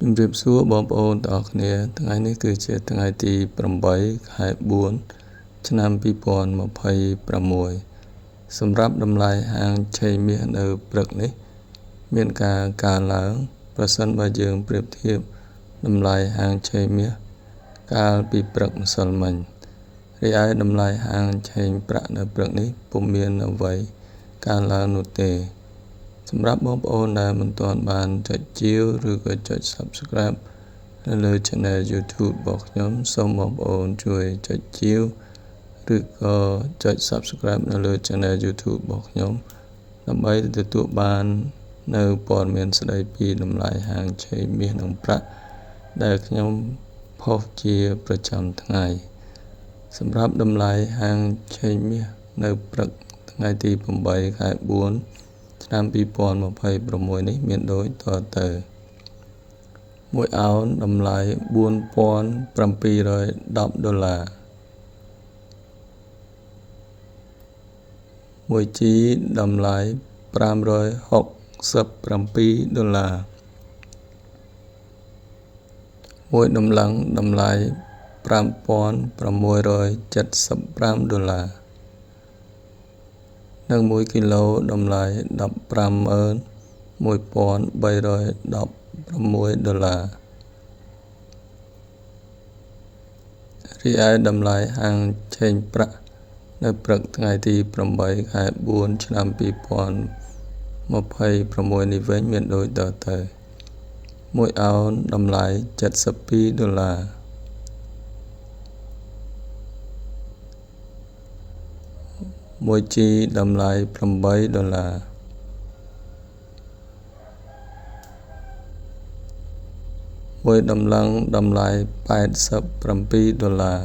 ជំរាបសួរបងប្អូនទាំងអស់គ្នាថ្ងៃនេះគឺជាថ្ងៃទី8ខែ4ឆ្នាំ2026សម្រាប់តម្លៃហាងឆេងមាសនៅព្រឹកនេះមានការកើនឡើងប្រសិនបើយើងប្រៀបធៀបតម្លៃហាងឆេងមាសកាលពីព្រឹកម្សិលមិញរីឯតម្លៃហាងឆេងប្រាក់នៅព្រឹកនេះពុំមានអ្វីកើនឡើងនោះទេសម្រាប់បងប្អូនដែលមិនទាន់បានចុចជាវឬក៏ចុច Subscribe នៅលើ Channel YouTube របស់ខ្ញុំសូមបងប្អូនជួយចុចជាវឬក៏ចុច Subscribe នៅលើ Channel YouTube របស់ខ្ញុំដើម្បីទទួលបាននៅព័ត៌មានស្ដីពីតម្លៃហាងឆេងមាសនិងប្រាក់ដែលខ្ញុំផុសជាប្រចាំថ្ងៃសម្រាប់តម្លៃហាងឆេងមាសនៅព្រឹកថ្ងៃទី8ខែ4ឆ្នាំ2026នេះមានដូចតទៅ1អោនតម្លៃ4710ដុល្លារ1ជីតម្លៃ567ដុល្លារមួយតម្លឹងតម្លៃ5675ដុល្លារនិង1គីឡូតម្លៃ 151,316 ដុល្លាររីឯតម្លៃហាងឆេងប្រាក់នៅព្រឹកថ្ងៃទី8ខែ4ឆ្នាំ2026នេះវិញមានដូចតទៅ1អោនតម្លៃ72ដុល្លារ1ជីតម្លៃ8ដុល្លារមួយតម្លឹងតម្លៃ87ដុល្លារ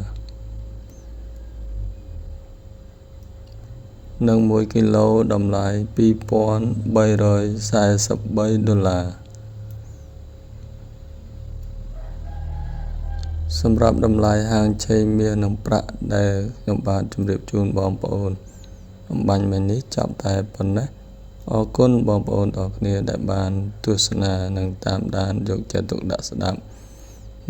និង1គីឡូតម្លៃ2343ដុល្លារសម្រាប់តម្លៃហាងឆេងមាសនិងប្រាក់ដែលខ្ញុំបាទជម្រាបជូនបងប្អូនអំបញ្ញមិញនេះចាប់តែប៉ុណ្ណេះអរគុណបងប្អូនទាំងគ្នាដែលបានទស្សនានិងតាមដានយកចិត្តទុកដាក់ស្ដាប់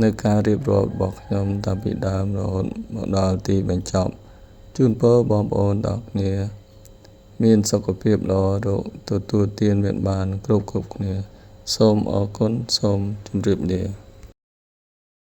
នៅការរៀបរាប់របស់ខ្ញុំតាំងពីដើមរហូតមកដល់ទីបញ្ចប់ជូនពរបងប្អូនទាំងគ្នាមានសុខភាពល្អរកទទួលទានមានបានគ្រប់គ្នាសូមអរគុណសូមជម្រាបលា